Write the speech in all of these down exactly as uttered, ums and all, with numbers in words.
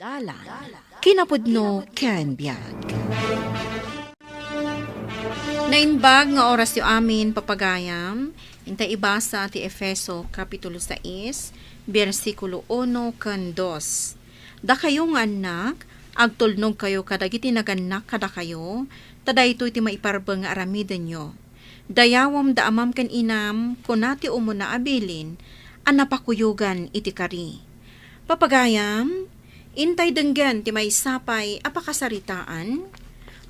Dalan, kinapudno ken biag. Naimbag nga orasyo amin, papagayam, intay ibasa ti Efeso, Kapitulo sais, bersikulo uno ken dos. Dakayo nga annak, agtulnogkayo kadagiti nagannak kadakayo, ta daytoy ti maiparbeng nga aramidenyo. Dayawem da amam ken inam, kuna ti umuna a bilin a napakuyogan iti kari. Papagayam, intay denggen ti maysa pay a pakasaritaan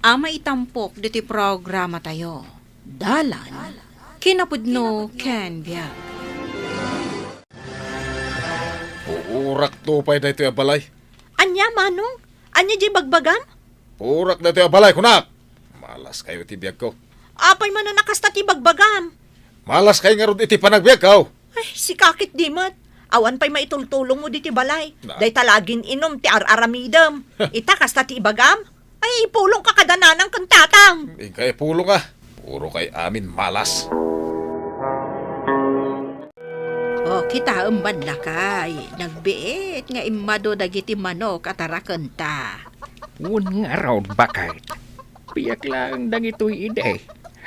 a maitampok ditoy programatayo. Dalan, kinapudno ken biag. Purak to pay daytoy a balay. Ania, Manong? Ania diay bagbagam? Purak daytoy a balay, kunak! Malas kayo iti biagko. Apay manen a kasta ti bagbagam? Malas kayo ngarud iti panagbiagko. Ay, sika ketdi met. Awan pay maitultulongmo ditoy balay. Na. Dayta la agin-inum ti ar-aramidem. Ita, kasta ti ibagam? Ay, ipulongka kada nanang ken tatang. Inka ipulong, a. Puro kay amin malas. O, kitaem man, lakay. Nagbiit nga immadu dagiti manok a tarakenta. Wen ngarud, baket. Biag laeng dagitoy idi.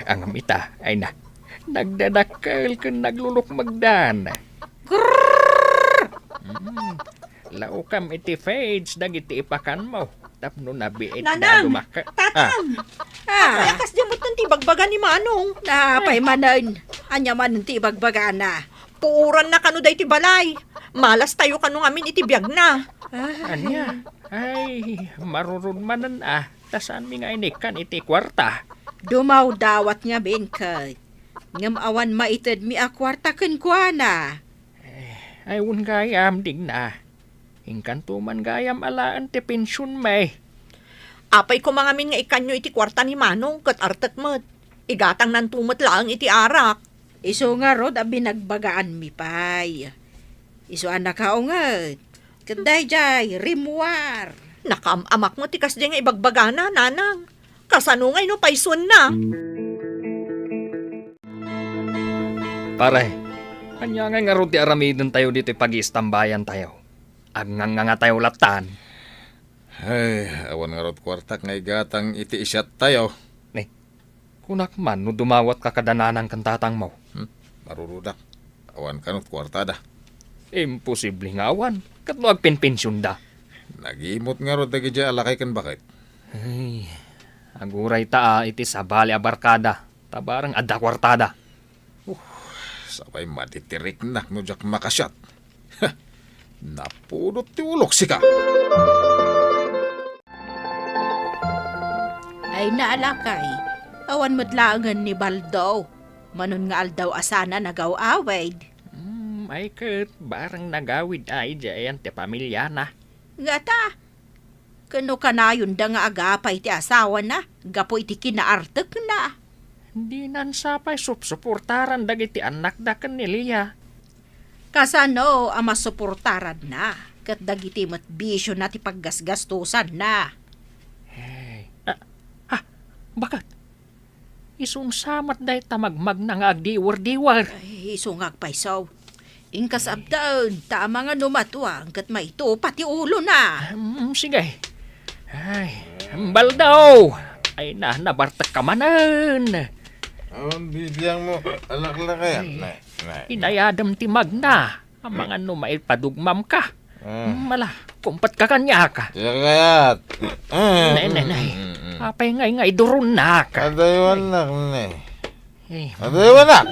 Ngem ita, ay na, nagdadakkel ken naglulukmegdan. Grrrr! Mm. Laukam iti feeds dagiti ipakanmo tapno nabiit da Nanang! Dumakka. Tatang! Ah. Ah. Ay, kasdiay metten ti ibagbaga ni Manong. Apay manen? Ania manen ti ibagbagana? Puoranna kano daytoy balay. Malastayo kano ngamin iti biagna. Ah. Ania? Ay, marurod manen a. Ta saanmi nga inikkan iti kuarta. Dumawdawat ngamin ket. Ngem awan maitedmi a kuarta kenkuana. Eh, ay, wen gayam, Digna. Inkanto man gayam alaen ti pensionmi. Apay koma ngamin nga ikkanyo iti kuarta ni Manong ket artek met. Igatangnanto met laeng iti arak. Isu ngarud a binagbagaanmi pay. Isu a nakaunget. Ket daydiay, rimmuar. Nakaam-amak met ti kasdiay nga ibagbagana, Nanang. Kasano ngay no paysuenna? Pare, ania ngay ngarud ti aramidentayo ditoy pagiistambayantayo? Agngangngangatayo lattan. Ay, awan ngarud kuartak nga igatang iti isiattayo. Ni, kunak man no dumawatka kada nanang ken tatangmo. Hmm, marurudak. Awan kano kuartada. Imposible nga awan. Ket no agpenpensionda? Nagimot ngarud dagidiay a lakay ken baket. Ay, agurayta a iti sabali a barkada. Ta bareng adda kuartada. Uh, sapay madi ti riknak no diak makasiat. Napudot ti ulok, sika. Ay, naalakay, awan met laengen ni Baldo. Manon nga aldaw a sana nagaw-awid. Hmm, ay ket, bareng nagawid a idiay ayan ti pamiliana. Ngata, ken no kanayonda nga agapay ti asawana gapu iti kinaartekna. Dinan sapay supsuportaran dagiti annakda ken ni Lia. Kasano a masuportaranna ket dagiti met bisiona ti paggasgastosanna? Hey. Ah, ah, baket? Isu sa met dayta magmagna nga agdiwer-diwer. Ay, isu nga agpayso. Inkas abdaen, ta amangan no matuang ket maitupa ti ulona. Hmm, sige. Ay, Baldo! Ay na, nabartekka manen. Awan bibiangmo, alaklakayan. Ay, nay, nay, nay. Inayadem ti magna. Amangan no maipadugmamka. Ah. Hmm, ala, kumpatka kaniak. Siak kayat. Ah. Nay, nay, nay. Mm, mm, mm. Apay ngay nga iduronnak? Adaywannak, nay. Eh. Adaywannak!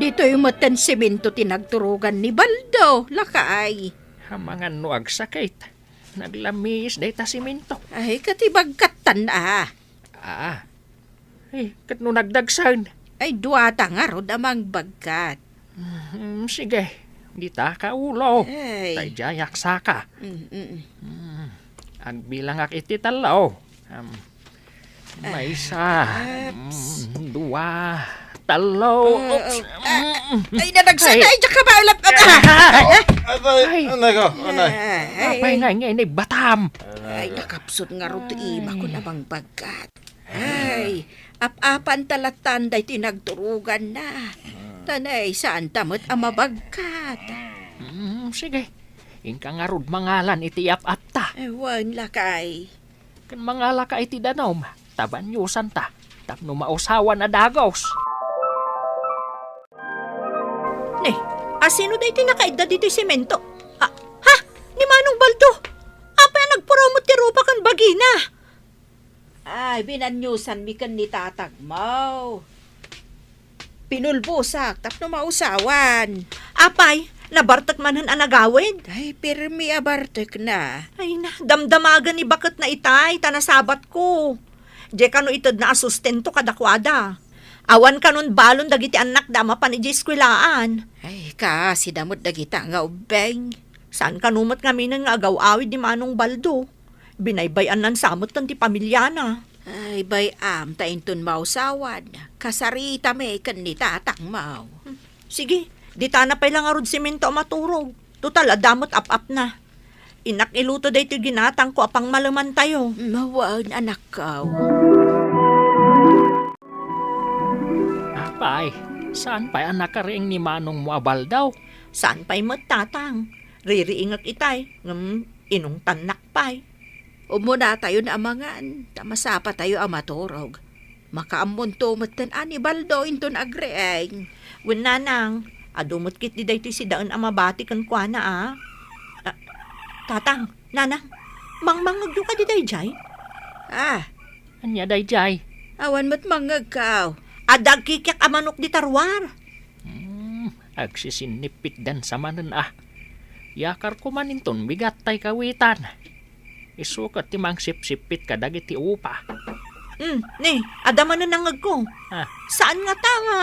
Ditoy metten semento ti nagturogan ni Baldo, lakay. Amangan no agsakit. Naglamiis dayta semento. Ay, ket ibagkattan a. Ah. Eh, ket no nagdagsen? Ay, duata ngarud a mangbagkat. Hmm, sige. Dita ka ulo. Ay. Tay diayak saka. Mm, mm. Hmm. Agbilangak iti tallo. Um, maysa. Aps. Hmm, dua. Tallo. Oh, oops. Oh. Ah, hmm. Ay, nadagsen. Ay. Ay, diak ka ba? Alap, ah, ah. Ay. Atay, ay. Anay ko, anay. Ay. Apay nga, nga, inay batam. Ay, nakapsut ngarud ti imak a mangbagkat. Ay, ap-apanta lattan daytoy nagturoganna. Tanay, saanta met a mabagkat. Mm, sige. Inka ngarud mangalan iti ap-apta. Eh, wen, lakay. Ken mangalaka iti danum, ta baniosanta, tapno mausawan a dagus. Ne, asino daytoy nakaidda ditoy semento? Ah, ha? Ni Manong Baldo? Apay a nagpurumot ti rupa ken bagina? Ay, binaniosanmi ken ni tatangmo. Pinulbosak tapno mausawan. Apay, nabartek manen a nagawid? Ay, pirmi a bartekna. Ay na, damdamagen ni baketna itay, ta nasabatko. Diay kano itedna a sustento kadakuada. Awan kanon balon dagiti annakda a mapan idiay eskuelaan. Ay, kaasida met dagita nga ubbing. Saan kano met ngaminen nga agaw-awid ni Manong Baldo. Binaybay-annansa metten ti pamiliana. Ay, bay-am ta inton mausawan, kasaritami ken ni tatangmo. Hmm. Sige, ditana pay la ngarud semento a maturog. Total, adda met ap-apna. Innak iluto daytoy ginatangko a pangmalemantayo. Mawan, anakko. Apay, saan pay a nakariing ni manongmo a Baldo? Saan pay met, tatang. Ririingek itay, ngem inungtannak pay. Umunatayon a mangan, ta masapatayo a maturog. Makaammonto metten a ni Baldo inton agriing. Wen, nanang, adu met ketdi daytoy sidaen a mabati kenkuana, a. Ah, tatang, nanang, mangmangngegyo kadi daydiay? Ah. Ania daydiay? Awan met mangngegko. Adda agkikiak a manok dita ruar. Hmm, agsisinnipitdansa manen, a. Yakarko man inton bigat tay kawitan. Isu ket ti mangsipsippit kadagiti upa. Hmm, ne, adda manen nangngegko. Ah. Saan ngata nga,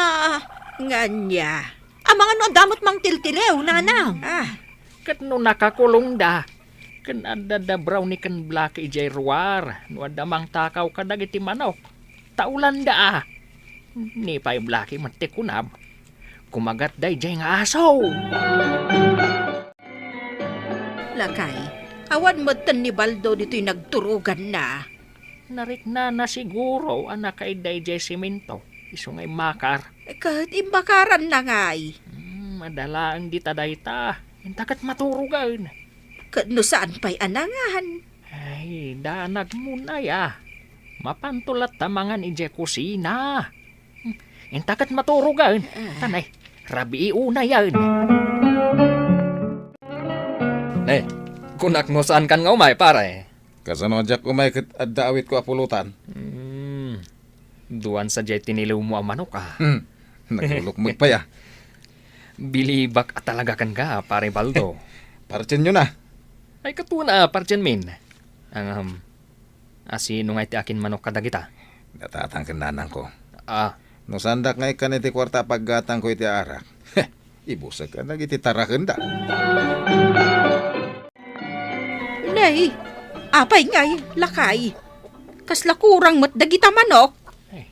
nga ania? Amangan no adda met mangtiltiliw, nanang. Ah. Ket no nakakulongda, ken adda da Brownie ken Blackie idiay ruar, no adda mangtakaw kadagiti manok, taulanda, a. Ni pay Blackie met ti kunam, kumagat daydiay nga aso. Lakay, awan metten ni Baldo ditoy nagturoganna. Nariknana siguro a nakaidda idiay semento, isu nga immakar. Ket immakaranna ngay? Hmm, adda laeng dita dayta. Inta ket maturogen. Ket no saan pay a nangan? Ay, danagmon aya. Mapanto latta mangan idiay kusina. Hmm, inta ket maturogen. Ah. Tanay, rabii unayen. Ne, kunak no saankan nga umay, pare. Kasano a diak umay ket adda awitko a pulutan? Hmm. Duan sadiay tiniliwmo a manok, a. Hmm. Naglulukmeg pay, a. Bilibak a talaga kenka, Pare Baldo. Partienyo na. Ay, katuan a partienmin. Ngem, asino nga iti akin manok kadagita? Natatang ken nanangko. Ah. No saandak nga ikkan iti kuarta a paggatangko iti arak, ibusek dagiti tarakenda. Nay, apay ngay, lakay? Kasla kurang met dagita manok? Ay,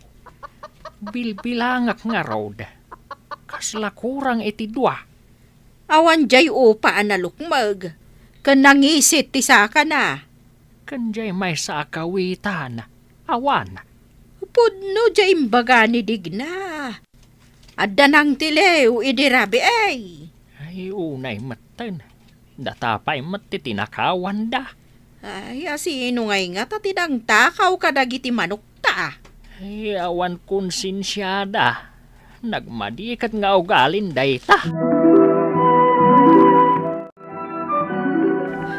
bilbilangak ngarud. Kasla kurang iti dua. Awan diay upa a nalukmeg, ken nangisit ti sakana. Ken diay maysa a kawitan, awan. Pudno diay imbaga ni Digna. Adda nangtiliw idi rabii. Ay, unay metten. Data pay met ti tinakawanda. Ay, asino ngay ngata ti nangtakaw kadagiti manokta? Ay, awan konsensiada. Nagmadi ket nga ugalin dayta.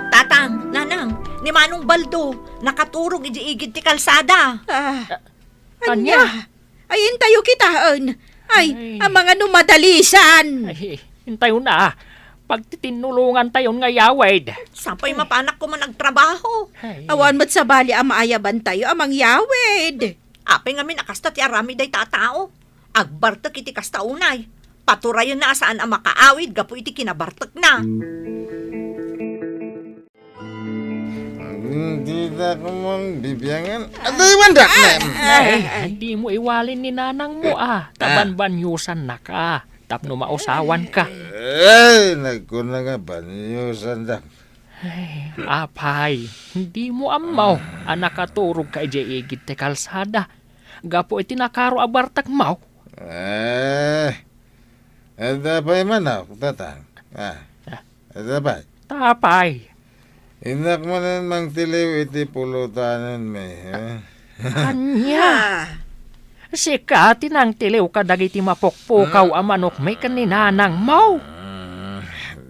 Tatang, nanang, ni Manong Baldo, nakaturog iti igid ti kalsada. Ah, ania? Ania? Ay, intayo kitaen. Ay, ay, amangan no madalisan. Ay, intayo na. Pagtitinnulongantayon nga yawid. Sapay mapanak koma nagtrabaho. Ay. Awan met sabali a maayabantayo a mangyawid. Apay ngamin a kasta ti aramid dayta a tao? Agbartek iti kasta unay. Paturayenna a saan a makaawid gapu iti kinabartekna. Dita ko man bibiangan. Adda iwandak, ah, ma'am. Ay, dimo iwalin ni nanangmo, a. Ah. Tabanbaniosannaka tapno mausawanka. Ay, nagkuna nga baniosanda. Ay, apay, dimo ammo a nakaturogka idiay igid ti kalsada gapu iti nakaro a bartekmo? Eh, adda pay manok, tatang. Ah. Ah. Adda pay. Apay. Innak manen mangtiliw iti pulotanenmi, eh? Ania? Ah. Sika ti nangtiliw kadagiti mapukpukaw a manokmi ken ni nanangmo? Ah,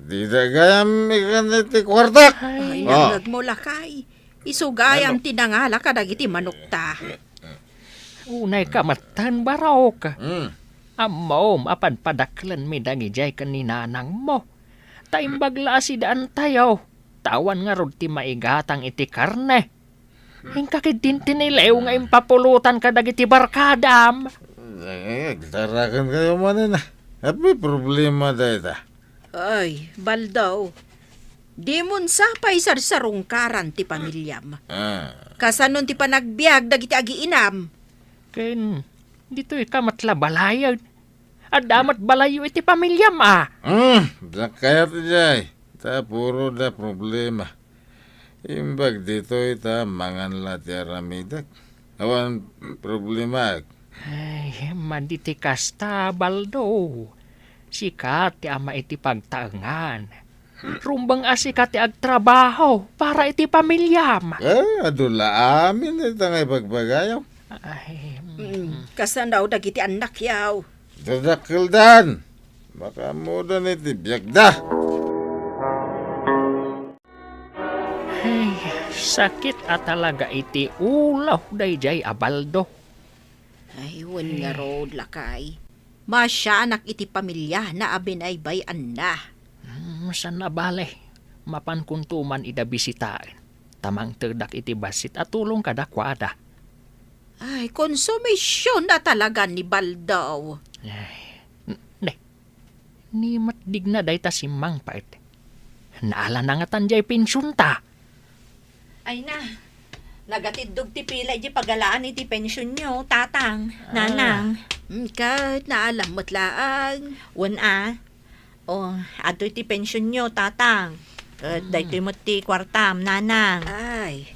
dida gayam ikan iti kuartak. Ay. Ay, oh, nangngegmo, lakay. Isu gayam ti nangala kadagiti manokta. Unayka metten, barok. Mm. Ammom a padpadakkelenmi dagidiay ken ni nanangmo. Ta imbag la a sidaantayo, ta awan ngarud ti maigatang iti karne. Inka ketdin ti niliw nga impapulotan kadagiti barkadam. Ay, agtarakenkayo manen, a. Apay problema dayta? Ay, Baldo, dimon sa pay sarsarungkaran ti pamiliam. Ah. Kasano ti panagbiag dagiti agiinam? Ken ditoyka met la balayen. Adda met balayyo iti pamiliam, a. Hmm, diak kayat idiay. Ta puro da problema. Imbag ditoy ta mangan la ti aramidek. Awan problemaek. Ay, madi ti kasta, Baldo. Sika ti ama iti pagtaengan. Rumbeng a sika ti agtrabaho para iti pamiliam. Eh, adu la amin dayta nga ibagbagayo. Ay, mm. Mm, kasano dagiti annakyo? Dadakkeldan. Makaammodan iti biagda. Ay, sakit a talaga iti ulo daydiay a Baldo. Ay, wen ngarud, lakay. Masianak iti pamiliana a binaybay-anna. Hmm, saan a bale, mapankonto man ida bisitaen, ta mangtedak iti bassit a tulong kadakuada. Ay, konsumision a talaga ni Baldo. Ay, n-, ne, ni met digna dayta simmangpet. Naalana ngatan diay pensionta. Ay na, nagatiddog ti pila iti pagalaan iti pensionyo, tatang, ah, nanang. Mm, ket naalam met laeng. Wen a. O, adtoy ti pensionyo, tatang. Ket, mm, daytoy met ti kuartam, nanang. Ay,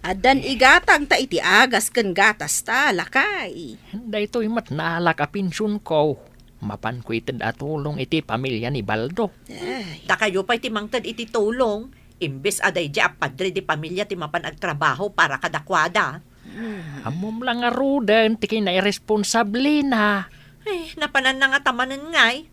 addan igatangta iti agas ken gatasta, lakay. Daytoy met naalak a pensionko. Mapanko ited a tulong iti pamilia ni Baldo. Ay. Dakayo pay ti mangted iti tulong, imbes a daydiay a padre di pamilia ti mapan agtrabaho para kadakuada. Hmm. Ammom la ngaruden ti kinairesponsablena. Ay, napananna ngata manen ngay.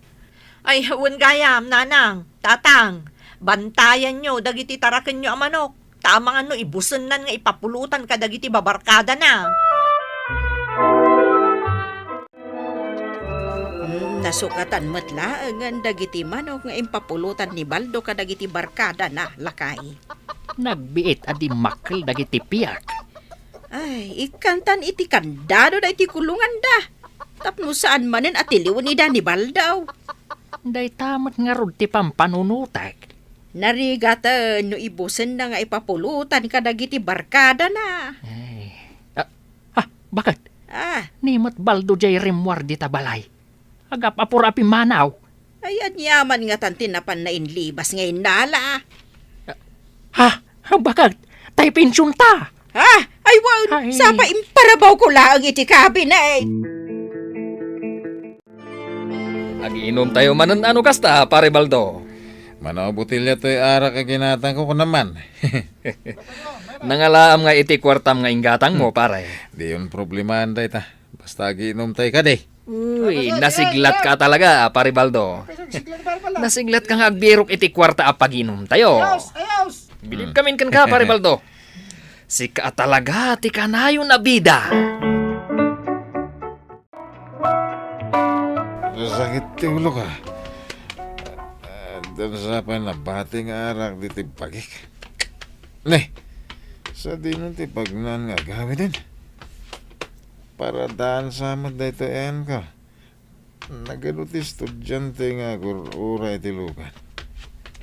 Ay, wen gayam, nanang, tatang, bantayanyo dagiti tarakenyo a manok. Ta amangan no ibusennan nga ipapulotan kadagiti babarkadana. Hmm, nasukatan met laengen dagiti manok nga impapulotan ni Baldo kadagiti barkadana, lakay. Nagbiit a dimmakkel dagiti piak. Ay, ikkantan iti kandado daytoy kulonganda. Tapno saan manen a tiliwen ida ni Baldo. Dayta met ngarud ti pampanunotek. Narigaten no ibusenna nga ipapulotan kadagiti barkadana. Ay. Ah, ah, bakit? Ah. Ni met Baldo diay rimmuar dita balay. Agap-apor a pimmanaw. Ay, aniaman ngatan ti napan nainlibas nga innala. Ha? Bakit? Tay pensionta? Ha? Ay, wen, ay, sapa imparabawko laeng iti kabinet. Agiinumtayo manen a no kasta, Pare Baldo. Mano a botelya toy arak a ginatangko, kunam man. Nangalaam nga iti kuartam nga inggatangmo, pare. Diyon problemaen dayta. Basta agiinumtay kadi. Uy, nasiglatka talaga, Pare Baldo. Nasiglatka nga agbirok iti kuarta a pagiinumtayo. Ayos, ayos. Bilib kamin kenka, Pare Baldo. Sika a talaga ti kanayon a bida. Sakit ti ulok, a. Addan sa pay nabati nga arak ditoy bagik. Ne, sadino ti pagnan nga agawiden? Paradaan sa met daytoy ayanko. Nagadu ti estudiante nga agur-ura iti lugan.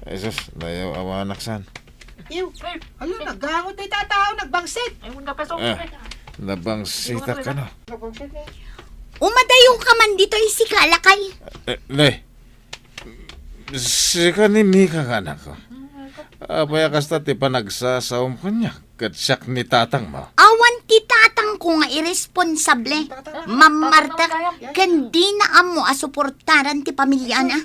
Ay sus, dayaw awanak san. Iw, ala, naggangot dayta a tao, nagbangsit. Ah, nabangsitak kano. Umadayoka man ditoy, sika, lakay. Eh, ne. Sika ni Mika nga anakko. Apay a kasta ti panagsasaom kaniak ket siak ni tatangmo? Awan ti tatangko nga irresponsable, mammartek, ken dina ammo a suportaran ti pamiliana.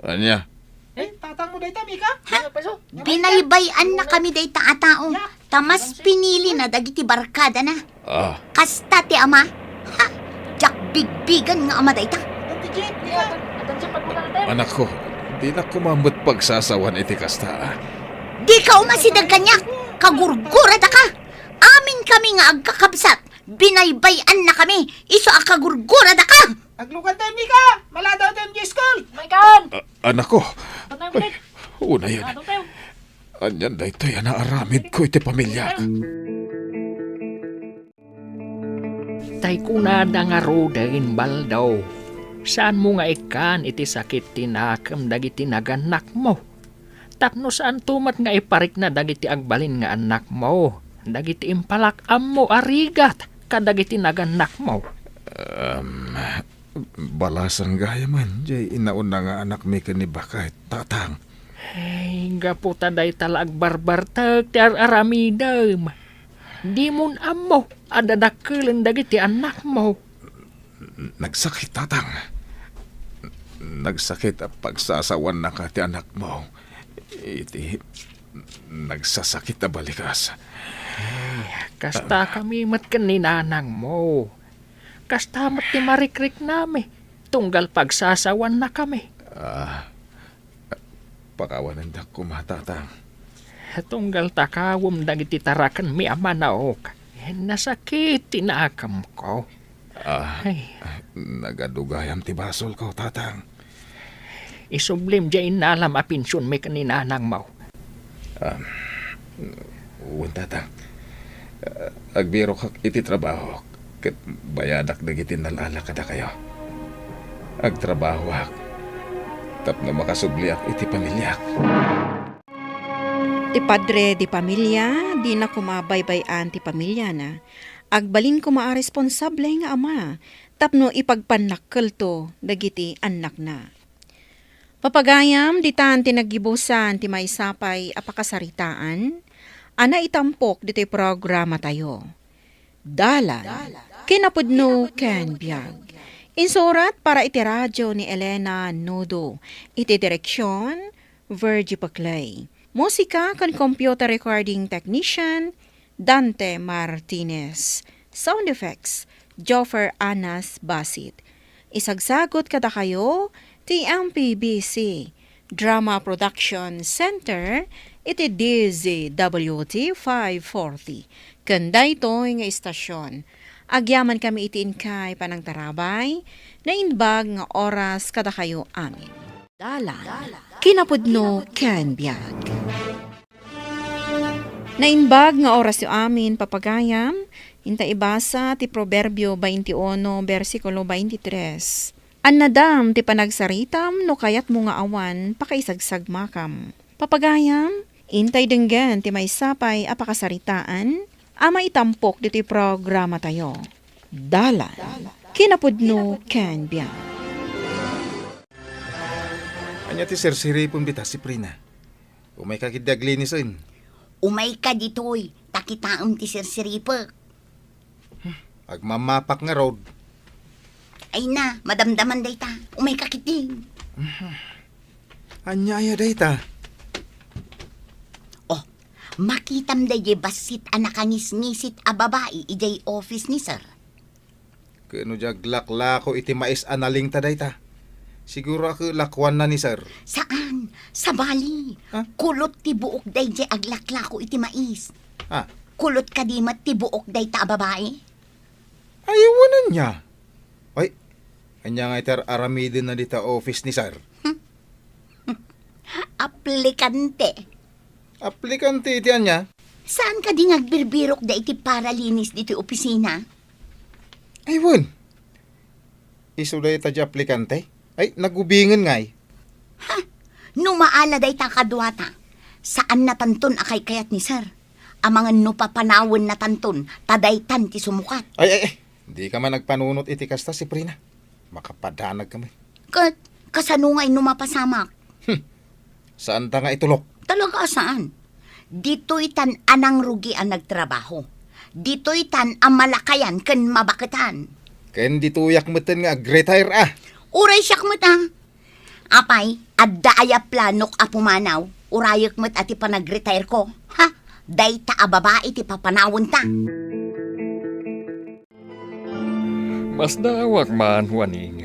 Ania? Eh, tatang mo dayta, Mika? Ha? Ano, peso? Binaybay-annakami dayta a tao. Ta mas pinilina dagiti barkadana. Ah. Kasta ti ama. Ha? Diak bigbigen nga ama dayta. Anakko, dinak koma met pagsasawan iti kasta, ah. Dika umasideg kaniak. Kagurguradaka. Aminkami nga agkakabsat. Binaybay-annakami. Isu a kagurguradaka. Aglugan tayo, Mika! Maladaw tayo, Miss Cole! Maikan! A-, anakko. Patay ko, Ay, unayen. Ano tayo? Anian daytoy a naaramidko iti pamiliak? Tay kunada ngaruden, Baldo, saanmo nga ikkan iti sakit ti nakem dagiti nagannakmo? Tapno saanto met nga iparikna dagiti agbalin nga annakmo, dagiti impalak-ammo a rigat kadagiti nagannakmo. Em, balasan gayamen jay inauna nga anakmi ken ni Baket, Tatang. Ay, gapu ta dayta la agbarbartek ti ar-aramidem. Dimon ammo a dadakkelen dagiti annakmo. Nagsakit, Tatang. Nagsakit a pagsasawannaka ti anakmo iti nagsasakit a balikas. Ay, kasta kami met ken ni nanangmo. Kasta met ti marikriknami, tunggal pagsasawannakami. Ah, Pakawanendak koma, Tatang. Tunggal ta kawem dagiti tarakenmi a manaok, nasakit ti nakemko. Ah, Ay. Nagadu gayam ti basolko, Tatang. Isublim diay innalam a pensionmi ken ni nanangmo. Ah, wen, Tatang. Ah, agbirokak iti trabahok ket bayadak dagiti nalala kadakayo. Agtrabahoak tapno makasubliak iti pamiliak. Ti padre de pamilia, dina koma baybay-an ti pamiliana. Agbalin koma a responsable nga ama tapno ipagpannakkelto dagiti annakna. Papagayam, ditan ti naggibusan ti maysa pay a pakasaritaan a naitampok ditoy programatayo. Dalan, kinapudno ken biag. Insurat para iti radio ni Elena Nudo. Iti direksyon, Virgie Paclay. Musika ken computer recording technician, Dante Martinez. Sound effects, Joffer Anas Basit. Isagsagut kadakayo ti M P B C Drama Production Center iti D Z W T five forty. Ken daytoy nga istasyon, agyamankami iti inkay panangtarabay, naimbag nga oras kadakayo amin. Dalan, kinapudno ken biag. Naimbag nga orasyo amin, papagayam, inta ibasa ti Proverbio twenty-one, bersikulo twenty-tres. Annadam ti panagsaritam no kayatmo nga awan pakaisagsagmakam. Papagayam, intay denggen ti maysa pay a pakasaritaan a maitampok ditoy programatayo. Dalan, kinapudno ken biag. Ania ti sirsiripem dita, Siprina? Umayka ketdi aglinisen. Umayka ditoy, ta kitaem ti sirsiripek. Hmm, agmammapak ngarud. Ay na, madamdaman dayta. Umayka ketdi. Mhm. Ania aya dayta? Oh, makitam daydiay bassit a nakangisngisit a babai idiay office ni Sir. Ket no di aglaklako iti mais a nalingta dayta, siguro a ket lakuanna ni Sir. Saan? Sabali. Ah? Kulot ti buok daydiay aglaklako iti mais. Ah? Kulot kadi met ti buok dayta a babai? Ay, wen ania? Ay, ania nga iti ar-aramidenna dita office ni Sir? Aplikante. Aplikante iti ania? Saan kadi nga agbirbirok dayta iti paralinis ditoy opisina? Ay, wen. Isu dayta ti aplikante? Ay, nagubingen ngay. Ha? No maala dayta kaduata, saannatanton a kaykayat ni Sir. Amangan no papanawennatanton, ta daytan ti sumukat. Ay, ay, ay. Dika man agpanunot iti kasta, Siprina. Makapadanag kami. Ket, kasano ngay no mapasamak? Hmm. Saanta nga itulok? Talaga a saan. Ditoy tan a nangrugi a nagtrabaho. Ditoy tan a malakayan ken mabaketan. Ken ditoyak meten nga agretire, ah. Uray siak met, ah. Apay, adda aya planok a pumanaw? Urayek met a ti panagretireko. Ha? Dayta a babai ti papanawenta. Masdaawak man, Juaning.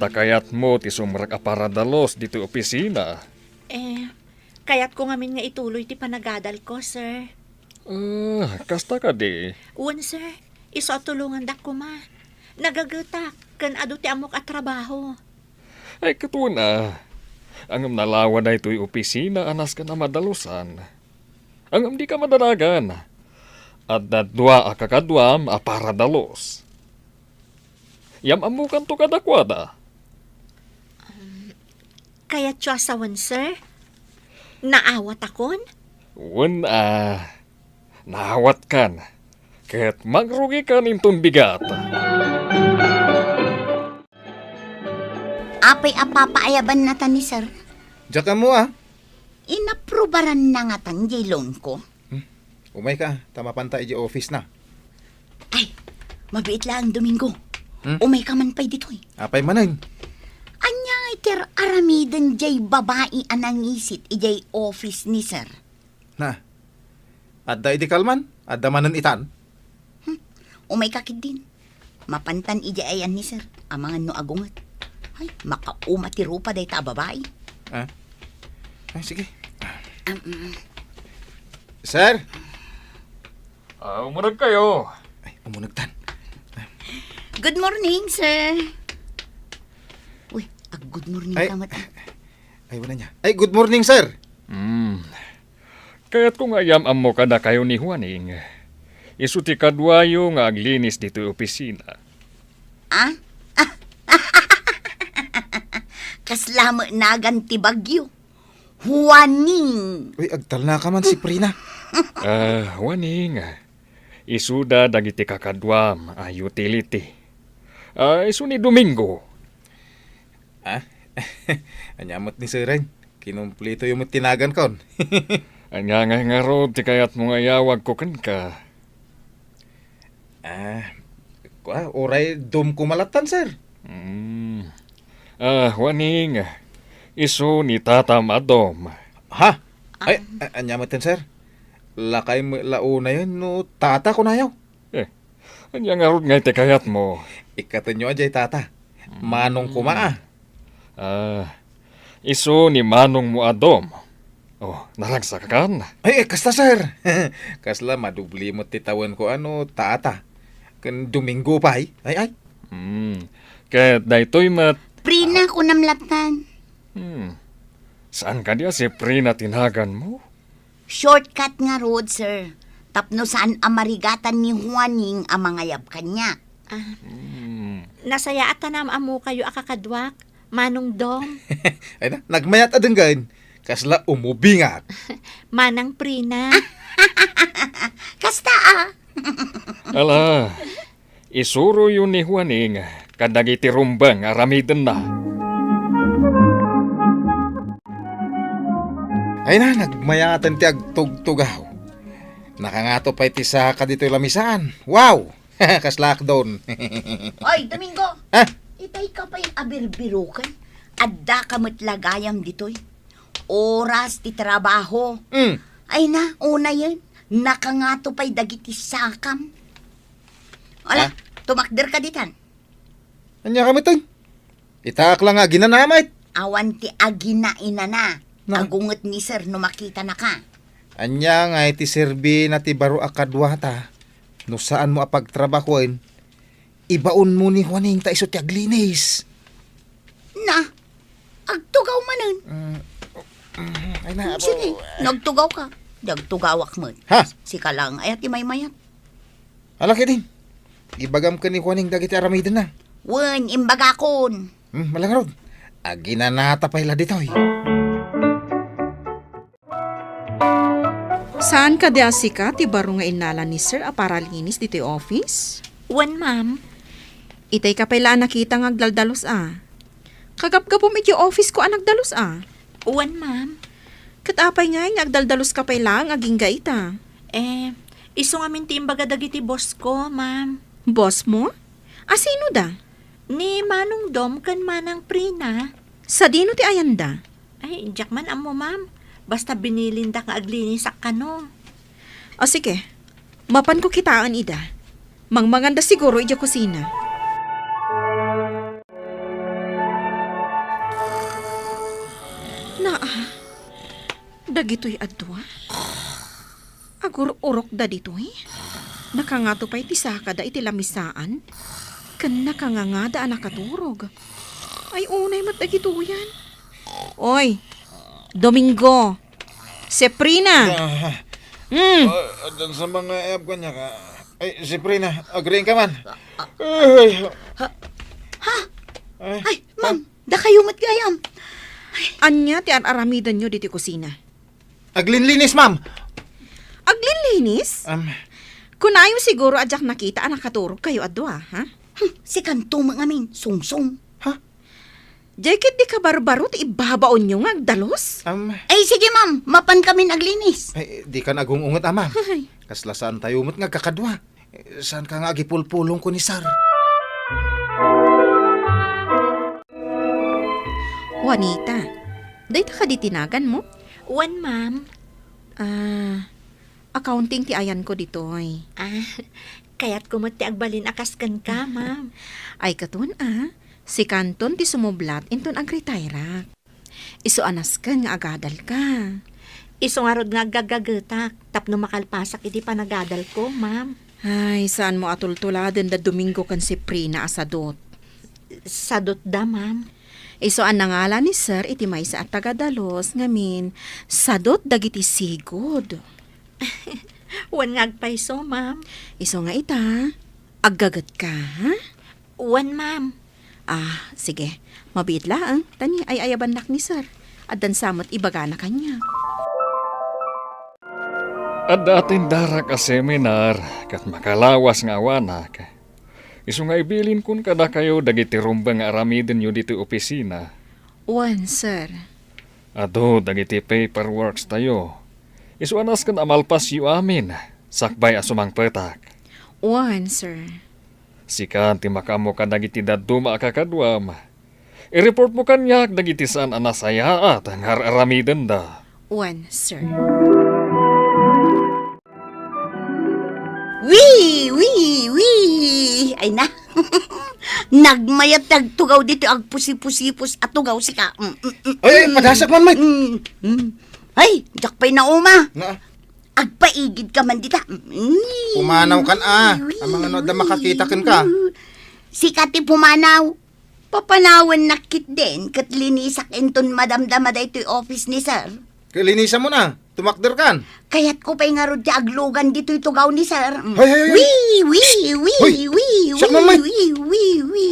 Ta kayatmo ti sumrek a paradalus ditoy opisina. Eh, kayatko ngamin nga ituloy ti panagadalko, sir. Ah, kasta kadi? Wen, sir. Isu a tulongandak koma. Nagagetak ken adu ti ammok a trabaho. Ay, ket wen a. Ngem nalawa daytoy opisina a nasken a madalusan. Ngem dika madanagan. Adda dua a kakaduam a paradalus. Yam-ammokanto kadakuada. Um, kayatyo a sawen, sir? Naawatakon? Wen a, naawatkan. Ket mangrugikan inton bigat. Apay a papaayabannata ni sir? Diak ammo a. Inaprubaranna ngatan diay loan ko? Hmm. Umayka, ta mapanta idiay office na. Ay, mabiit laeng, Domingo. Hmm? Umayka man pay ditoy. Apay manen? Ania ngay ti ar-aramiden diay babai a nangisit idiay office ni sir? Na, adda idi kalman? Adda manen itan? Hmm, umayka ketdin. Mapantan idiay ayan ni sir, amangan no agunget. Ay, makauma ti rupa dayta a babai. Ah? Ay, sige. Um, mm. Sir? Ah, umuneg kayo. Ay, umuneg tan. Good morning, sir. Uy, ag-good morning Ay. ka met, ah. Ay, wala niya. Ay, good morning, sir. Hmm. Kayatko nga iyam-ammo kadakayo ni Juaning. Isu ti kaduayo nga aglinis ditoy opisina. Ah? Kasla met nagan ti bagyo. Juaning. Uy, agtalnaka man si Prina. Ah, Juaning. Isuda dagiti kakaduam a utility. Ah, isu ni Domingo. Ah? Ania met ni Seren? Kinumpletoyo met ti nagankon. Ania ngay ngarud ti kayatmo nga iyawagko kenka? Ah, kua, uray Dom koma lattan, sir. Hmm. Ah, Juaning, isu ni tatam a Dom. Ha? Ay, a-, ania metten, sir? Lakay met la unayen no tata kunayo? Eh, ania ngarud ngay ti kayatmo? Ikkatenyo a diay tata. Hmm. Manong koma a. Ah, isu ni manongmo a Dom. Oh, naragsak kan? Ay, ay, kasta, sir. Kasla madubli met ti tawenko a no tata. Ken Domingo pay. Ay, ay. Hmm. Ket daytoy met. Prina, kunam lattan. Hmm. Saan kadi a si Prina ti naganmo? Shortcut ngarud, sir. Tapno saan a marigatan ni Juaning a mangayab kaniak. Ah, hmm. Nasayaat a naam-ammokayo a kakaduak, Manong Dom. Ay na, nagmayat a denggen. Kasla umubingat. Manang Prina. Kasta, ah. Ala, isuroyo ni Juaning kadagiti rumbeng a aramidenna. Ay na, nagmayaten ti agtugtugaw. Nakangato pay ti saka ditoy lamisaan. Wow! Kasla akdon. Oy, Domingo! Ah? Itay ka pay abirbiruken. Adda ka met la gayam ditoy. Oras ti trabaho. Mm. Ay na, unayen. Nakangato pay dagiti sakam. Ala, ah? Tumakder ka ditan. Ania ka met, oy? Itaak la nga aginana met. Awan ti aginainana. Na. Agunget ni sir no makitanaka. Ania ngay ti serbina ti baro a kaduata no saanmo a pagtrabahoen? Ibaonmo ni Juaning ta isu ti aglinis. Na, agtugaw manen. Mm, mm, ay na, sige, apo. Nagtugaw ka. Dagtugawak met. Ha? Sika lang, ayat ti maymayat. Ala ketdin. Ibagam ken ni Juaning dagiti aramidenna. Wen, imbagakon. Hmm, malangarod. Aginanata pay la ditoy. Saan kadi a sika ti baro nga innala ni sir a paralinis ditoy office? Wen, ma'am. Itay ka pay la a nakita nga agdaldalus a. Kagapgapum iti office ko a nagdalus a. Wen, ma'am. Ket apay ngay nga agdaldalus ka pay laeng agingga ita? Eh, isu ngamin ti imbaga dagiti boss ko, ma'am. Boss mo? A sino da? Ni Manong Dom ken Manang Prina. Sadino ti ayanda? Ay, diak man ammo, ma'am. Basta binilinda nga aglinisak kano. O sige, mapanko kitaen ida. Mangmanganda siguro idiay kusina. Naa, dagitoy a dua. Agur-urokda ditoy. Nakangato pay ti sakada iti lamisaan. Ken nakangangada a nakaturog. Ay, unay met dagitoyan. Oy, Domingo. Seprina. Ah, Mm. ah, addan sa mga ayab kaniak, ah. Ay, Seprina, agriin ka man. Ay, Ha? Ha? Ay, ma'am, dakayo met gayam. Ania ti ar-aramidenyo ditoy kusina? Aglinlinis, ma'am. Aglinlinis? Um, Kunayo siguro a diak nakita a nakaturog kayo a dua, ha? Hmm, sikanto met ngamin, sungsong. Ha? Diay ket di kabarbaro ti ibbabaonyo nga agdalus? Um, Ay, sige, ma'am. Mapan kamin aglinis. Ay, di ka nagung-unget, a, ma'am. Ay. Kasla saan tayo met nga agkakadua. Eh, saan ka nga agipulpulong ko ni Sir? Juanita, dayta kadi ti naganmo? Wen, ma'am. Ah, accounting ti ayanko ditoy. Ah, kayatko met ti agbalin a kas kenka, ma'am. Ay, katon, ah. Sikanton ti sumublat inton agretairak. Isu a nasken nga agadalka. Isu ngarud nga aggagagetak tapno makalpasak iti panagadalko, ma'am. Ay, saanmo a tultuladen da Domingo ken Seprina a sadut. Sadutda, ma'am. Isu a nangala ni Sir iti maysa a taga-dalus ngamin, sadut dagiti sigud. Wen nga agpayso, ma'am. Isu nga ita, aggagetka, ha? Wen, ma'am. Ah, sige. Mabiit laeng, ta ni ay-ayabannak ni Sir. Addan sa met ibagana kaniak. Adda atendarak a seminar ket makalawas nga awanak. Isu nga ibilinkon kadakayo dagiti rumbeng nga aramidenyo ditoy opisina. Wen, sir. Adu dagiti paperworks tayo. Isu a nasken a malpasyo amin, sakbay a sumangpetak. Wen, sir. Sika ti makaammo kadagiti dadduma a kakaduam. I-report mo kaniak dagiti saan a nasayaat nga ar-aramidenda. Wen, sir. Wi, wi, wi! Ay na. Nagmayat ti agtugaw ditoy agpusipusipus a tugaw sika. Mm, mm, mm, Ay, mm. Padasak man, Mike. Mm, mm. Ay, diak pay nauma. Na? Agpaigid ka man dita. Mm. Pumanaw kan, a. Wi, Amang ano, adda wi. Makakita ken ka. Sika ti pumanaw. Papanawennak ketdin ket linisak inton madamdama daytoy office ni sir. Kalinisan mo na. Tumakder kan. Kayatko pay ngarud ti aglugan ditoy tugaw ni sir. Mm. Hoy, hoy, hoy. Wi, wi, wi, Hoy. Wi, Siak wi, man, Mike. Wi, wi, wi.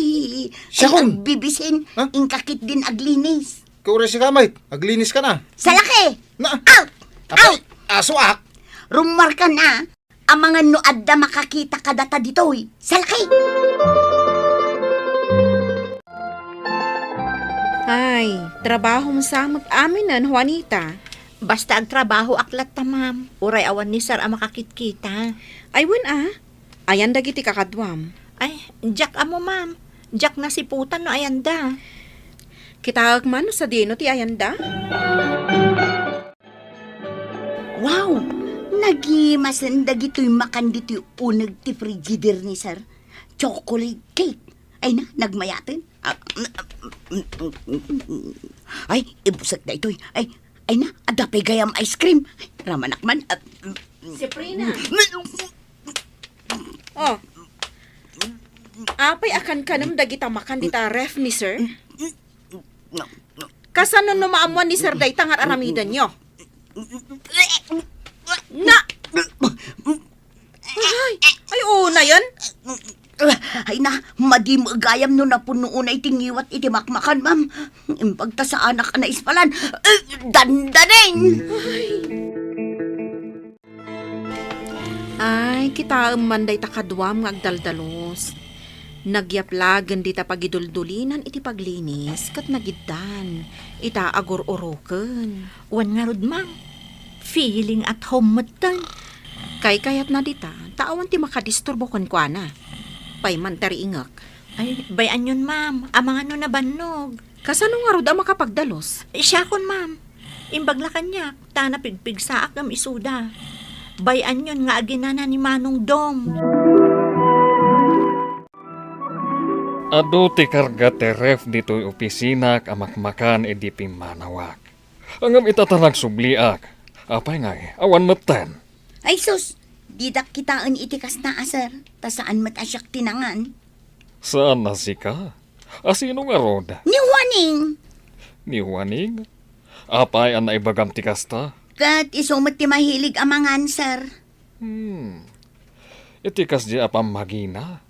Siak Ay, kon. Agbibisin, Ha? Inka ketdin aglinis. Kauray sika, Mike. Aglinis ka na. Salaki! Na. Out! Apay, Out! Aso ak. Rumarka na. Amangan no adda makakita kadata ditoy. Salaki! Ay, trabahom sa met aminen, Juanita. Basta agtrabahoak latta, ma'am. Uray awan ni sir a makakitkita. Ay, wen a. Ayan dagiti kakaduam. Ay, diak ammo, ma'am. Diak nasiputan no ayanda. Kitaek man no sadino ti ayanda? Wow! Nagimasen dagitoy makan ditoy uneg ti frigider ni sir. Chocolate cake. Ay na, nagmayaten. Ah, ay, ibusek daytoy. Ay, ay na, adda pay gayam ice cream. Ay, ramanak man. Ah, Seprina. Oh. Apay a kankanem dagita makan dita ref ni sir? Kasano no maammuan ni sir dayta nga ar-aramidenyo? Na! Ay, ay, unayen. Ay na, madi met gayam no napuno unay ti ngiwat iti makmakan, ma'am. Imbag ta saanak a naispalan. Dandanin! Ay. Ay, kitaem man dayta kaduam nga agdaldalus. Nagyaplagen dita pagiduldulinan iti paglinis ket nagiddan ita agur-uroken. Wen ngarud, ma'am, feeling at home metten. Kaykayatna dita, ta awan ti makadisturbo kenkuana. Pay man ti riingek. Ay, bay-anyon, ma'am, amangan no nabannog. Kasano ngarud a makapagdalus? Siakon, ma'am. Imbag la kaniak, ta napigpigsaak ngem isuda. Bay-anyon nga aginana ni Manong Dom. Adu ti karga ti ref ditoy opisinak a makmakan idi pimmanawak. Ngem ita ta nagsubliak. Apay ngay, awan metten? Ay sus, didak kitaen iti kasta a, sir, ta saan met a siak ti nangan. Saan a sika? A sino ngarud? Ni Juaning. Ni Juaning? Apay a naibagam ti kasta? Ket isu met ti mahilig a mangan, sir. Hmm. Iti kasdi a pammagina,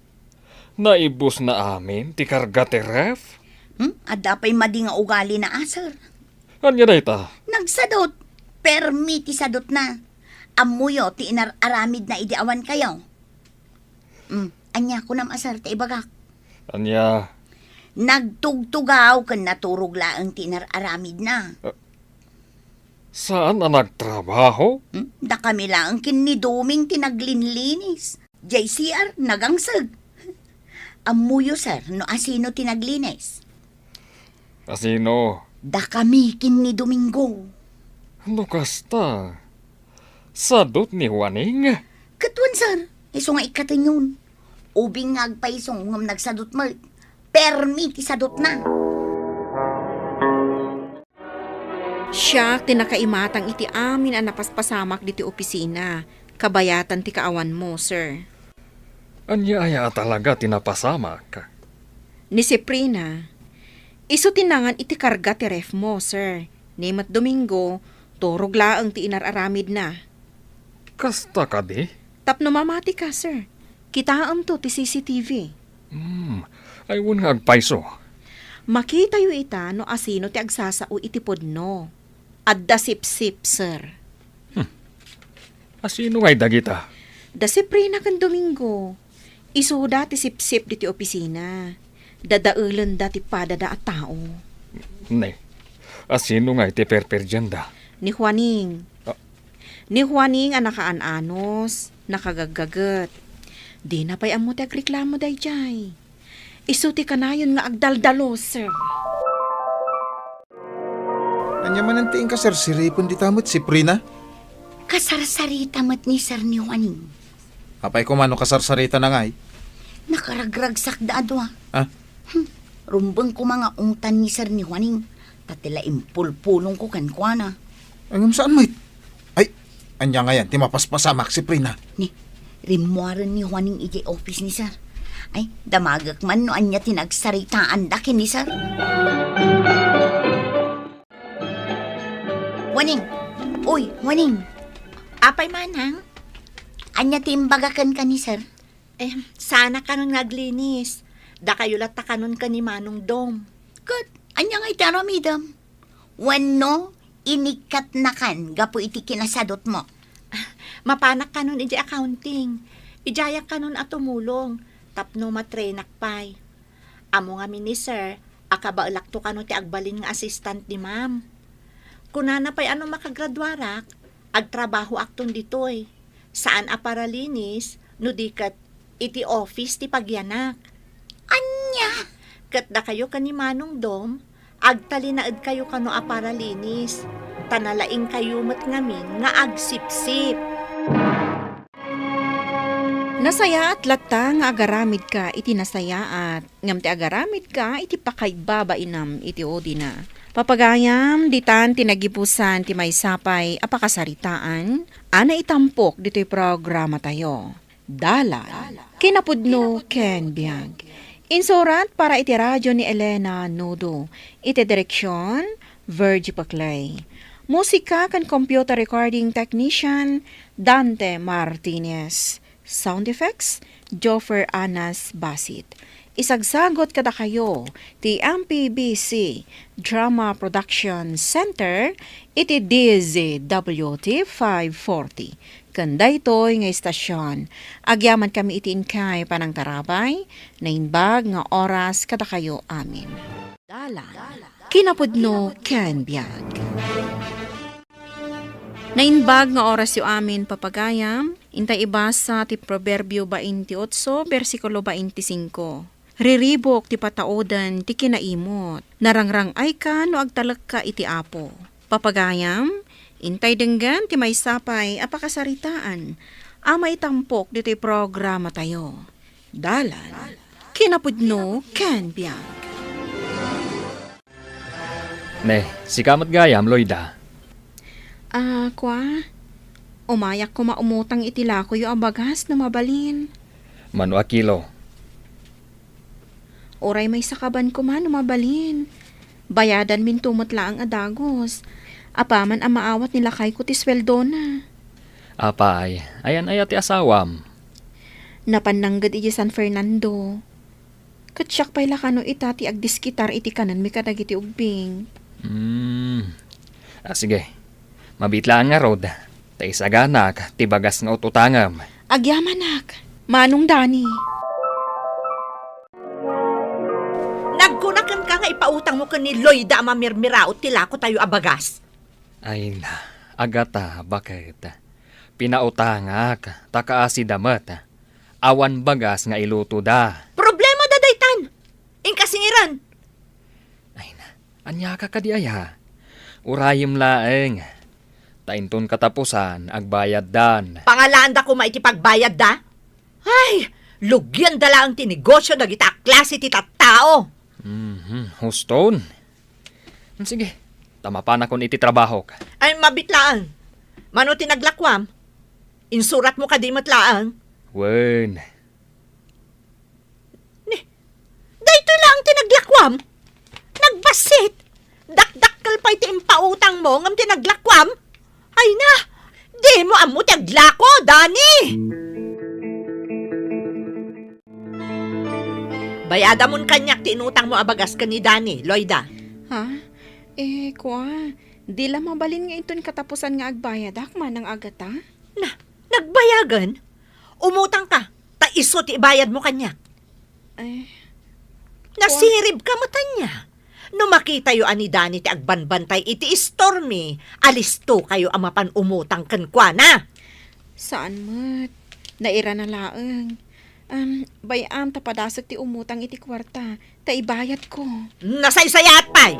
naibusna amin ti karga ti ref? Hmm? Adda pay madi nga ugalina, a, sir. Ania dayta? Nagsadut. Permi ti sadutna. Ammoyo ti inar-aramidna idi awan kayo. Hmm, ania kunam a, sir, ti ibagak? Ania? Nagtugtugaw ken naturog laeng ti inar-aramidna. Ah, saan a nagtrabaho? Hmm? Dakami laeng ken ni Doming ti naglinlinis. Jay C R, nagangseg. Ammoyo, sir, no asino ti naglinis? Asino? Dakami ken ni Domingo. No kasta, sadut ni Juaning? Ket wen, sir, isu nga ikkatenyon. Ubing nga agpayso ngem nagsadut met. Permi ti sadutna. Siak ti nakaimatang iti amin a napaspasamak diti opisina, kabayatan ti kaawanmo, sir. Ania aya a talaga ti napasamak? Ni Siprina, isu ti nangan iti karga ti ref mo, sir. Ni met Domingo, turog laeng ti inar-aramidna. Kasta kadi? Tapno mamati ka, sir. Kitaemto ti C C T V. Hmm, ay wen nga agpayso. Makitayo ita no asino ti agsasao iti pudno. Adda sipsip, sir. Hmm. Asino ngay dagita? Da Siprina ken Domingo. Isuda ti sipsip diti opisina. Dadaelenda ti padada a tao. Ne, asino ngay ti perperdianda? Ni Juaning. Ah. Ni Juaning a nakaan-anos, nakagaggaget. Dina pay ammo ti agreklamo daydiay. Isu ti kanayon nga agdaldalus, sir. Ania manen ti inkasarsiripen dita met, Siprina? Kasarsarita met ni Sir ni Juaning. Apay koma no kasarsaritana ngay? Nakaragragsakda a dua. Ah? Hmm. Rumbeng koma nga ungtan ni Sir ni Juaning, ta ti la impulpulongko kenkuana. Ngem saan met? Ay, ania ngayan ti mapaspasamak, Siprina? Ni, rimmuaren ni Juaning idiay office ni Sir. Ay, damagek man no ania ti nagsaritaanda ken ni Sir. Juaning! Uy, Juaning! Apay manang? Ania ti imbaga kenka ni Sir? Eh, saan a kanon nga aglinis. Dakayo latta kanon ken ni Manong Dom. Ket, ania nga iti aramidem? Wenno, inikkatnakan gapu iti kinasadutmo? Mapanak kanon idiay accounting. Idiayak kanon a tumulong, tapno matrainak pay. Ammo ngamin ni Sir a kabaelakto kano ti agbalin nga assistant ni Ma'am. Kunana pay a no makagraduarak, agtrabahoakton ditoy. Saan a paralinis, no di ket iti office ti pagyanak. Ania? Ket dakayo ken ni Manong Dom, agtalinaedkayo kano a paralinis, ta nalaingkayo met ngamin nga agsipsip. Nasayaat latta nga agaramidka iti nasayaat, ngem ti agaramidka iti pakaibabainam iti udina. Papagayam, ditan ti nagibusan ti maysa pay a pakasaritaan a naitampok ditoy programatayo. Dalan, kinapudno ken biag. Insurat para iti radio ni Elena Nudo. Iti direksyon, Virgie Paclay. Musika ken computer recording technician, Dante Martinez. Sound effects, Joffer Anas Basit. Isagsagot kadakayo ti M P B C Drama Production Center iti D Z W T five forty. Ken daytoy nga istasyon, agyamankami iti inkay panangtarabay, naimbag nga oras kadakayo amin. Dalan, kinapudno ken biag. Naimbag nga orasyo amin, papagayam, intay ibasa ti Proverbio baintiotso, bersikulo baintisingko. Riribuk ti patauden ti kinaimot. Narangrang-ayka no agtalekka iti Apo. Papagayam, intay denggen ti maysa pay a pakasaritaan a maitampok ditoy programatayo. Dalan, kinapudno ken biag. Ne, sika met gayam, Loida. Ah, kua? Umayak koma umutang iti lakoyo a bagas no mabalin. Mano a kilo? Uray maysa ka ban koma no mabalin. Bayadanminto met laeng a dagus. Apaman a maawat ni lakayko ti sueldona. Apay, ayan aya ti asawam? Napan nangged iti San Fernando. Ket siak pay la kano ita ti agdiskitar iti kanenmi kadagiti ubbing. Hmm. Ah, sige. Mabiit laeng ngarud, ta isaganak ti bagas nga ut-utangem. Agyamanak, Manong Dani. Nagkuna kenka nga ipautangmo ken ni Loida a mamirmiraot ti lakotayo a bagas. Ay na, Agata, baket? Pinautangak, ta kaasida met. Awan bagas nga ilutoda. Problemada daytan. Inka singiran. Ay na, aniaka kadi aya? Urayem laeng. Ta inton katapusan, agbayaddan. Pangalaanda koma iti pagbayadda? Ay, lugianda laeng ti negosio dagita a klase ti tattao. Mhm, huston. Sige, ta mapanakon iti trabahok. Ay, mabiit laeng. Mano ti naglakuam? Insuratmo kadi met laeng? Wen. Ni, daytoy laeng ti naglakuam? Nagbassit! Dakdakkel pay ti impautangmo ngem ti naglakuam? Ay na, dimo ammo ti aglako, Dani! Bayadamon kaniak ti inutangmo a bagas ken ni Dani, Loida. Ha? Eh, kua, di la mabalin nga inton katapusan nga agbayadak, Manang Agata? Na, nagbayagen? Umutangka, ta isu ti ibayadmo kaniak. Eh, kua- Nasiribka met ania. No makitayo a ni Dani ti agbanbantay iti istormi, alistokayo a mapan umutang kenkuana. Saan met. Nairana laeng. Am, bay-am ta padasek ti umutang iti kuarta, ta ibayadko. Nasaysayaat pay!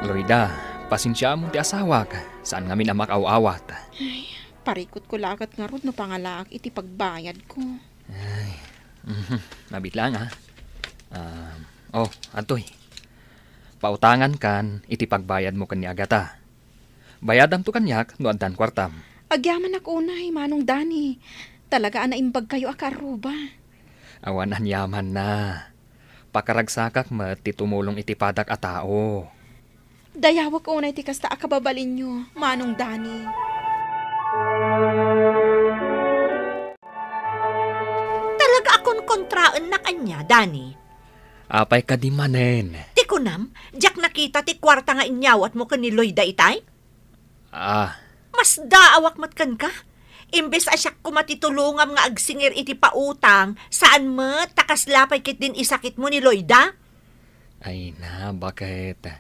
Loida, pasensiaam ti asawak, saan ngamin a makaaw-awat. Ay, parikutko la ket ngarud no pangalaak iti pagbayadko. Ay, mhm, mabiit laeng, ha? Ah, oh, adtoy. Pautangankan iti pagbayadmo ken ni Agata. Bayadamto kaniak no addan kuartam. Agyamanak unay, Manong Dani. Talaga a naimbagkayo a kaarruba. Awan aniamanna. Pakaragsakak met ti tumulong iti padak a tao. Dayawek unay ti kasta a kababalinyo, Manong Dani. Talaga a konkontraennak ania, Dani? Apay kadi manen? Ti kunam, diak nakita ti kuarta nga inyawatmo ken ni Loida itay? Ah. Masdaawak met kenka. Imbes a siak koma ti tulongam nga agsingir iti pautang, saan met ta kasla pay ketdin isakitmo ni Loida? Ay na, baket?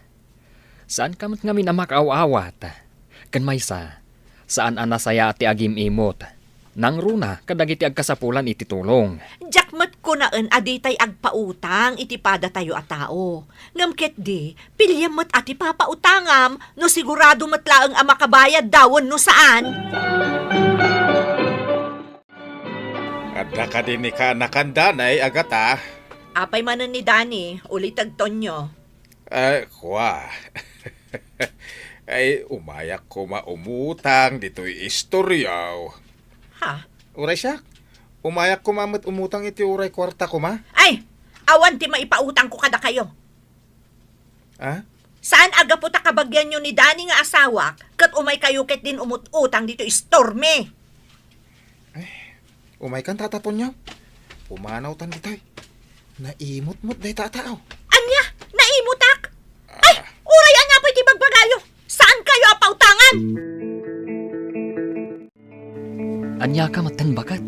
Saanka met ngamin a makaaw-awat. Ken maysa, saan a nasayaat ti agim-imot. Nangruna kadagiti agkasapulan iti tulong. Diak met kunaen a ditay agpautang iti padatayo a tao. Ngem ketdi, piliem met a ti papautangam no sigurado met laeng a makabayadda wenno saan. Adda kadi ni kaanakan, Danay, Agata? Apay manen ni Dani, ulitek Tonyo? Ay, kua. Ay, umayak koma umutang ditoy istoryaw. Ha? Uray siak, umayak koma met umutang iti uray kuarta koma. Ay, awan ti maipautangko kadakayo. Ah? Saan a gapu ta kabagianyo ni Dani nga asawak, ket umaykayo ketdin umut-utang ditoy istormi? Ay, umaykan, Tata Tonyo. Pumanawtan ditoy. Naimot met dayta a tao. Ania? Naimutak? Ay, ah, uray ania pay ti bagbagayo? Saankayo a pautangan? Aniaka metten, baket?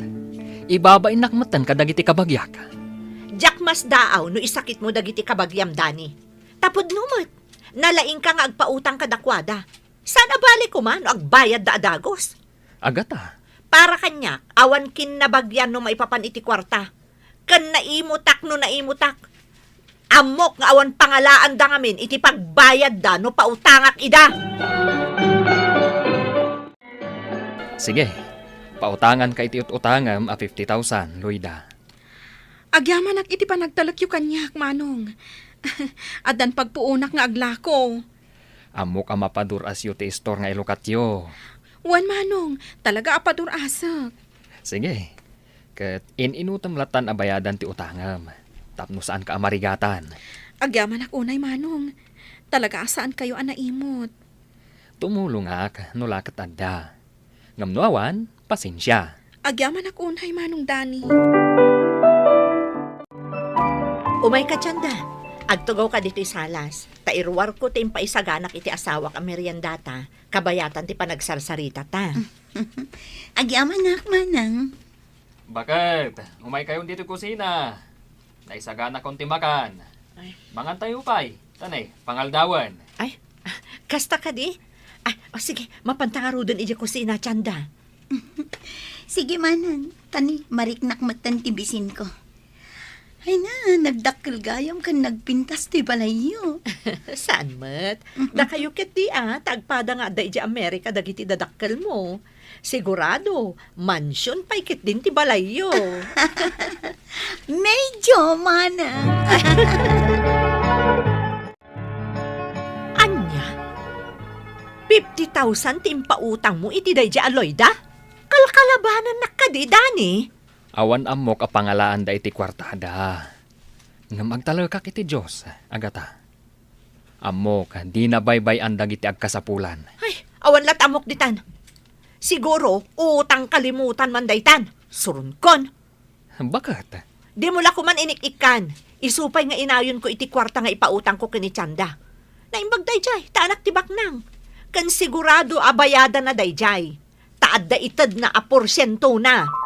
Ibabainnak metten kadagiti kabagiak. Diak masdaaw no isakitmo dagiti kabagiam, Dani. Ta pudno met, nalaingka nga agpautang kadakuada. Saan a bale koma no agbayadda a dagus? Agata, Para kaniak, awan kinnabagian no maipapan iti kuarta. Ken naimutak no naimutak. Ammok nga awan pangalaanda ngamin iti pagbayadda no pautangak ida. Sige, pautanganka iti ut-utangem a fifty thousand, Loida. Agyamanak iti panagtalekyo kaniak, Manong. Addan pagpuonak nga aglako. Ammok a mapadur-asyo ti istor nga ilukatyo. Wen, Manong, talaga a padur-asek. Sige. Ket in-inutem lattan a bayadan ti utangem, tapno saanka a marigatan. Agyamanak unay, Manong. Talaga a saankayo a naimut. Tumulongak no la ket adda. Ngem no awan, pasensia. Agyamanak unay, Manong Dani. Umayka, Tienda. Agtugawka ditoy salas, ta iruarko ti impaisaganak iti asawak a meriendata, kabayatan ti panagsarsaritata. Agyamanak, Manang. Baket, umaykayon ditoy kusina. Naisaganakon ti makan. Ay. Mangantayo pay. Tanay, pangaldawen. Ay, kasta kadi? Ay, o sige, mapanta ngaruden idiay kusina, Tienda. Sige, Manang. Tanay, mariknak metten ti bisinko. Ay na, nagdakkel gayam ken nagpintas ti balayyo. Saan met? Dakayo ketdi a, ta agpada nga adda idiay Amerika dagiti dadakkelmo. Sigurado, mansion pay ketdin ti balayyo. Medyo, Manang. Ania? Fifty thousand ti impautangmo iti daydiay a Loida? Kalkalabanannak kadi, Dani? Awan ammok a pangalaanda iti kuartada. Ngem agtalekak iti Dios, agata. Ammok, dina baybay-an dagiti agkasapulan. Ay, awan la't ammok ditan. Siguro, utang kalimutan man daytan. Suronkon. Baket? Dimo la koman inik-ikkan. Isu pay nga inayonko iti kuarta nga ipautangko ken ni Tienda. Naimbag daydiay, ta anak ti baknang. Ken sigurado a bayadana daydiay. Ta adda itedna a porsientona.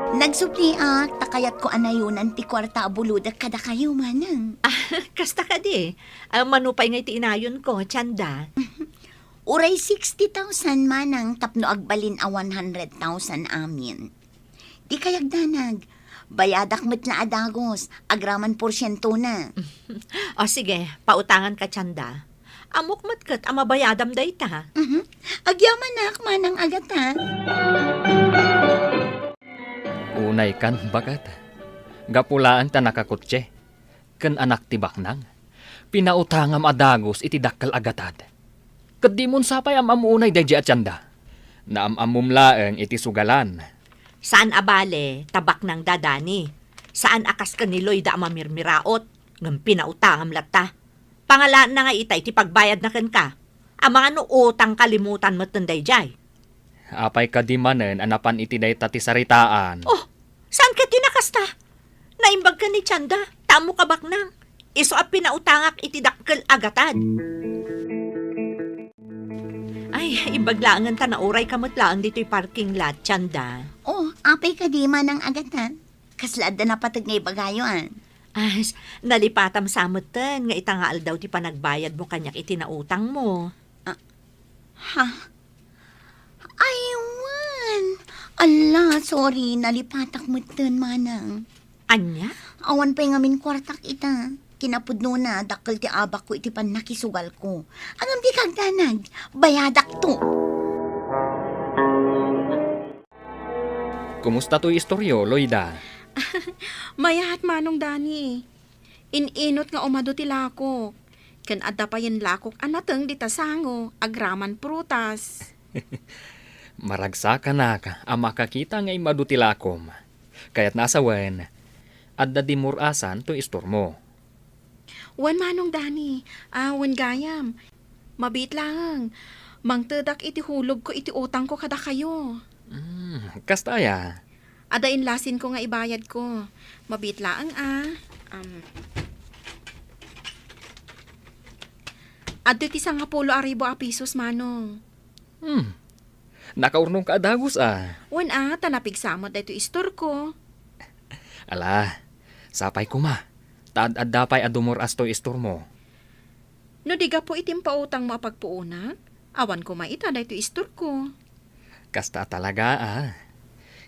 Nagsubliak ta kayatko a nayonan ti kuarta a bulodek kadakayo, Manang. Ah, kasta kadi. Ah, mano pay nga iti inayonko, Tienda? Uray sixty thousand, Manang, tapno agbalin a one hundred thousand amin. Dikay agdanag. Bayadak met la a dagus, agraman porsientona. O sige, pautanganka, Tienda. Ammok met ket a mabayadam dayta. Mhm. Agyamanak, Manang Agata. Unaykan, baket. Gapu laeng ta nakakotse ken anak ti baknang, pinautangam a dagus iti dakkel a gatad. Ket dimon sapay am-ammo unay daydiay a Tienda. Naam-ammom laeng iti sugalan. Saan a bale ta baknangda, Dani. Saan a kas ken ni Loida a mamirmiraot, ngem pinautangam latta. Pangalaanna nga itay ti pagbayadna kenka. Amangan no utang kalimutan metten daydiay. Apay kadi manen a napan iti dayta ti saritaan? Oh, saan ket ti nakasta? Naimbag ken ni Tienda, ta ammok a baknang. Isu a pinautangak iti dakkel a gatad. Ay, imbag laengen ta naurayka met laeng ditoy parking lot, Tienda. Oh, apay kadi, Manang Agata? Kasla adda napateg nga ibagayo, a? Ay, s-, nalipatam sa metten nga ita nga aldaw ti panagbayadmo kaniak iti nautangmo. Ah, ha? Ay, wen. Ala, sorry, nalipatak metten, Manang. Ania? Awan pay ngamin kuartak ita. Kinapudnona, dakkel ti abakko iti pannakisugalko. Ngem dika agdanag, bayadakto. Kumusta toy istoryo, Loida? Mayat, Manong Dani. In-inut nga umadu ti lakok. Ken adda payen lakok a nateng dita sango, agraman prutas. Maragsakanak a makakita nga immadu ti lakom. Kayatna a sawen, adda dimur-asan toy istormo. Wen, Manong Dani, a, wen gayam. Mabiit laeng. Mangtedak iti hulogko iti utangko kadakayo. Hmm, kasta aya? Adda inlasinko nga ibayadko. Mabiit laeng, a. Am, adda ti sangapulo a ribu a pisos, Manong. Hmm. Nakaurnongka a dagus, a. Wen, a, ta napigsa met daytoy istorko. Ala, sapay koma. Ta ad-adda pay a dumur-as toy istormo. No di gapu iti impautangmo a pagpuonak, awan koma ita daytoy istorko. Kasta a talaga, a.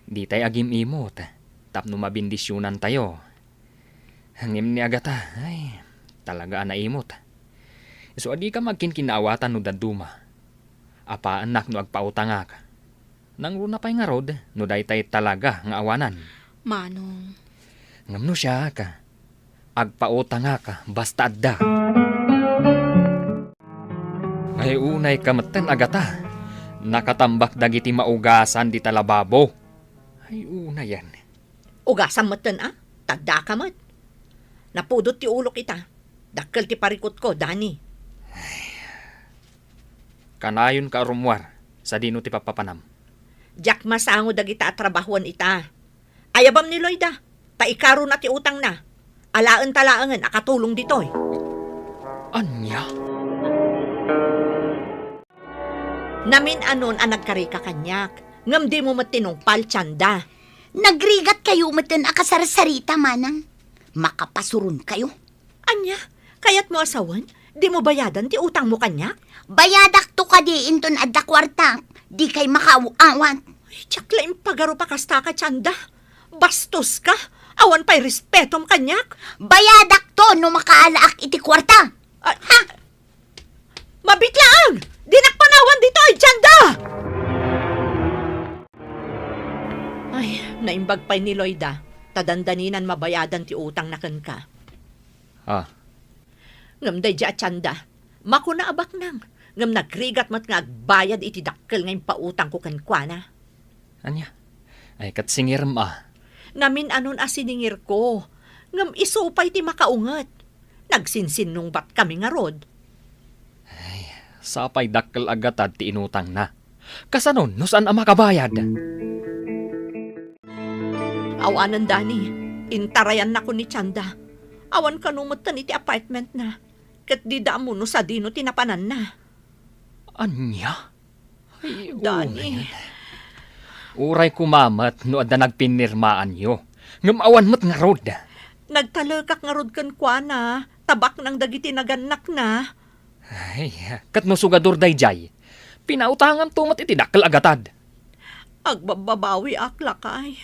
Ditay agim-imot tapno mabendisionantayo. Ngem ni Agata, ay, talaga a naimot. Isu a dika agkinkinnaawatan no dadduma. Apaennak no agpautangak. Nangruna pay ngarud no daytay talaga nga awanan. Manong. Ngem no siak, agpautangak basta adda. Ay, unayka metten, Agata. Nakatambak dagiti maugasan dita lababo. Ay, unayen. Ugasam metten, a? Ta addaka met. Napudot ti ulok ita. Dakkel ti parikutko, Dani. Kanayonka a rummuar, sadino ti pappapanam? Diak masango dagita a trabahoen ita. Ayabam ni Loida, ta ikarona ti utangna. Alaenta laengen a katulong ditoy. Ania? Namin-anon a nagkarika kaniak, ngem dimo met tinungpal, Tienda. Nagrigatkayo metten a kasarsarita, manang. Makapasuronkayo. Ania? Kayatmo a sawen? Dimo bayadan ti utangmo kaniak? Bayadakto kadi inton adda kuartak. Dikay makaaw-awat. Ay, diak la impagarup a kastaka, Tienda. Bastoska. Awan pay respetom kaniak. Bayadakto no makaalaak iti kuarta. Ah, ha? Mabitlaang! Dinak panawan ditoy, Tienda! Ay, naimbag pay ni Loida, ta dandaninan mabayadan ti utangna kenka. Ah. Ngem daydiay a Tienda, makuna a baknang, ngem nagrigat met nga agbayad iti dakkel nga impautangko kenkuana. Ania? Ay, ket singirem a. Namin-anon a siningirko, ngem isu pay ti makaunget. Nagsinsinnungbatkami ngarud. Ay, sapay dakkel a gatad ti inutangna. Kasano no saan a makabayad? Awanen, Dani, intarayannakon ni Tienda. Awan kano metten iti apartmentna. Ket dida ammo no sadino ti napananna. Ania? Ay, Dani. Unayen. Uray koma met no adda nagpinnirmaanyo, ngem awan met ngarud. Nagtalekak ngarud kenkuana, ta baknang dagiti nagannakna. Ay, ket no sugador daydiay, pinautanganto met iti dakkel a gatad. Agbabbabawiak, lakay.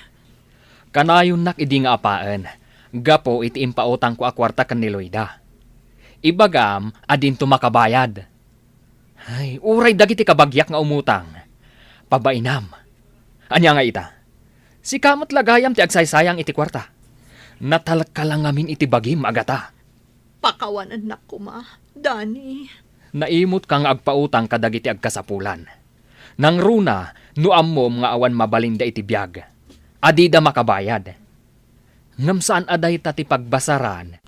Kanayonnak idi nga apaen, gapu iti impautangko a kuarta ken ni Loida. Ibagam a dinto makabayad. Ay, uray dagiti kabagiak nga umutang, pabainam. Ania nga ita? Sika met la gayam ti agsaysayang iti kuarta. Natalekka la ngamin iti bagim, Agata. Pakawanennak koma, Dani. Naimutka nga agpautang kadagiti agkasapulan. Nangruna, no ammom nga awan mabalinda iti biag, a dida makabayad. Ngem saan a dayta ti pagbasaran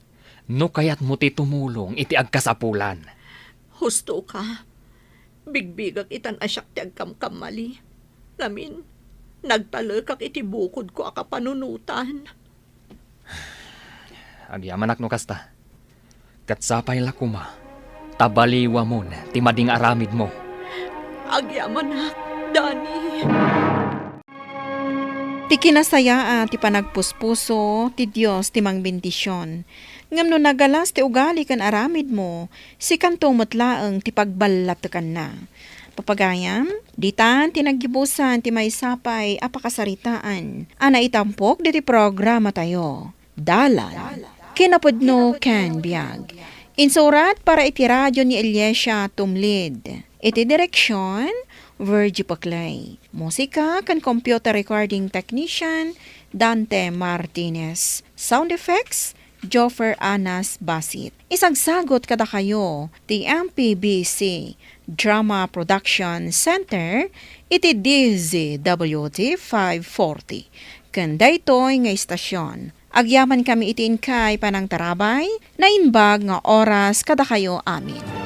no kayatmo ti tumulong iti agkasapulan. Husto ka. Bigbigak itan a siak ti agkamkamali. Ngamin, nagtalekak iti bukodko a kapanunotan. Agyamanak no kasta. Ket sapay la koma ta baliwamon ti madi nga aramidmo. Agyamanak, Dani. Ti kinasayaat ti panagpuspuso, ti Dios ti mangbendision. Ngem no nagalas ti ugali ken aramidmo, sikanto met laeng ti pagballatekanna. Papagayam, ditan ti naggibusan ti maysa pay a pakasaritaan a naitampok ditoy programatayo. Dalan, kinapudno ken biag. Insurat para iti radio ni Eliasia Tumlid. Iti direksion, Virgie Paclay. Musika ken computer recording technician, Dante Martinez. Sound effects, Joffer Anas Basit. Isagsagut kadakayo ti M P B C Drama Production Center iti D Z W T five forty. Ken daytoy nga istasyon, agyamankami iti inkay panangtarabay, naimbag nga oras kadakayo amin.